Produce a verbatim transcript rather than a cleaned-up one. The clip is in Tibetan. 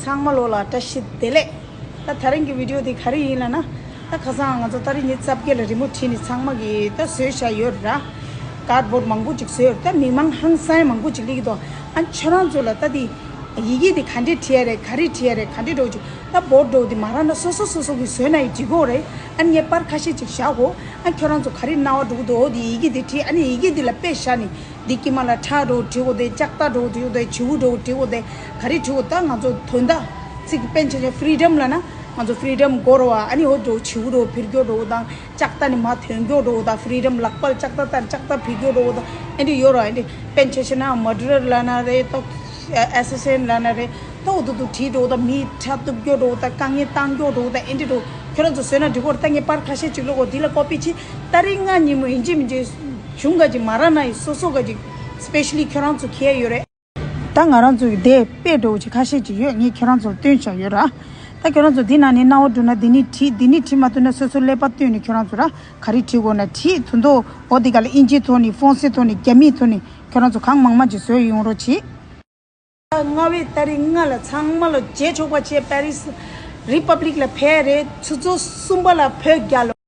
ཚང་མ་ལོ་ལ་བཀྲ་ཤིས་བདེ་ལེགས། ད་ད་རིང་གི་བི་ཌི་ཡོ་དེ་ག་རེ་ཡིན་ལབ་ན། ད་ཁ་སང་ང་ཚོ་ཏ་རིག་ཉི་ཤུ་རྩ་བརྒྱད་ལ་རི་མོ་བྲིས་ནས་ཚང་མ་གིས་ད་བཟོས་བཞག་ཡོད་ར། ཀར་བོར་ཌི་མང་པོ་ཅིག་བཟོས་ཡོད་ར། ད་མི་མང་ཧང་སང་མང་པོ་ཅིག་སླེབས་ཀྱི་འདུག་ཨ་ཁྱོད་རང་ཚོ་ལ་ད་དེ་ཡི་གེ་དེ་ག་འདྲས་བྲིས་ཡ་རེད། ག་རེ་བྲིས་ཡ་རེད། ག་འདྲས་འགྲོ་ཅིག་ད་བོར་ཌི་འགྲོ་དེ་མ་རག་ན་སོ་སོ་སོ་སོ་གིས་བཟོས་ན་ཡི་འགྲིག་གོ་རེད། ཨ་ངས་པར་ཁ་ཤས་ཅིག་བཞག་གོ་ཨ་ཁྱོད་རང་ཚོ་ག་རེ་སྣང་བ་འགྲོ་གི་འདུག་དེ་ཡི་གེ་དེ་བྲིས། ཨ་ནི་ཡི་གེ་དེ་ལ་དཔེ་བཞག་ནས། འདི་དཀྱིལ་མ་ལ་ཁྲ་འདྲ་བོ་བྲིས་དགོས་དེ། ལྕགས་རྟ་འདྲ་བོ་བྲིས་དགོས་དེ། བྱིའུ་འདྲ་བོ་བྲིས་དགོས་དེ། ག་རེ་བྲིས་དགོས། ད་ང་ཚོ་དོན་དག་ཚིག་དཔེ་ཆ་ཆ་ཕི་རི་ཌམ་ལབ་ན་ང་ཚོ་ཕི་རི་ཌམ་དགོས་རེད་བ། ཨ་ནི་འོ་འདྲ་བོ་བྱིའུ་འདྲ་བོ་འཕུར་རྒྱུ་འདྲ་བོ་དང་། ལྕགས་རྟ་ནི་མར་ཐོན་རྒྱུ་འདྲ་བོ་དང་། ཕི་རི་ཌམ་ལག་པ་ལ་ལྕགས་རྟ་ལྟར་ལྕགས་རྟ་འཕུར་རྒྱུ་འདྲ་བོ་དང་། ཨེ་འདྲ་ཡོད་རེད་བ། ཨེ་འདྲ་དཔེ་ཆ་ཆ་ན་མར་ཌར་ལབ་ན་རེད། ད་ཨེ་སེ་སི་ཨེན་ལབ་ན་རེད། ད་འོ་འདྲ་འདྲ་བྲིས་འདྲ་བོ་དང་། མི་ཁྲག་གཏུབ་རྒྱུ་འདྲ་བོ་དང་། དཀའ་ངལ་བཏང་རྒྱུ་འདྲ་བོ་དང་། ཨེ་འདྲ་འདྲ་བོ་ཁྱོད་རང་ཚོ་བཟོས་ན་འགྲིག་གོ་ད་ངས་པར་ཁ་ཤས་ཅིག་ཀློག་གོ་འདི་ལ་ཀོ་པི་བྱེད། ཏ་རིག་ལྔ་ཉིན་མོ་ཡིན་གཅིག་མིན་གཅིག་གཞུང་ག་ཅིག་མ་རག་ན་ཡི་སོ་སོ་ག་ཅིག་སི་པེ་ཤ་ལི་ཁྱོད་རང་ཚོ་ཁྱེར་ཡོད་རེད། ད་ང་རང་ཚོ་གི་དེ་དཔེ་འདྲ་བོ་ཅིག་ཁ་ཤས་ཅིག་ཡོད། ངས་ཁྱོད་རང་ཚོར་སྟོན་བཞག་ཡོད་ར། ད་ཁྱོད་རང་ཚོ་འདི་ནང་ནས་སྣང་བ་འགྲོ་ན་འདི་ནས་བྲིས། འདི་ནས་བྲིས་མ་ཐུབ་ན་སོ་སོ་ཀླད་པ་བཏོན་ནས་ཁྱོད་རང་ཚོ་ར་ག་རེ་བྲིས་དགོས་ན་བྲིས། དོན་དུ་འོ་འདི་ག་ལ་ཨིན་ཇིའི་ཐོག་ནས། ཧྥོན་སི་ཐོག་ནས། རྒྱ་མིའི་ཐོག་ནས་ཁྱོད་རང་ཚོ་གང་མང་མང་ཅིག་བཟོས་ཡོང་རོགས་བྱེད། ལྔ་པའི་ཏ་རིག་ལྔ་ལ་ཚང་མ་ལ་རྗེས་ཆོག་པ་བྱས། པེ་རིས་རི་པབ་ལིག་ལ་ཕེབས་རེད། ཆུ་ཚོད་གསུམ་པ་ལ་བོད་རྒྱལ་ལོ།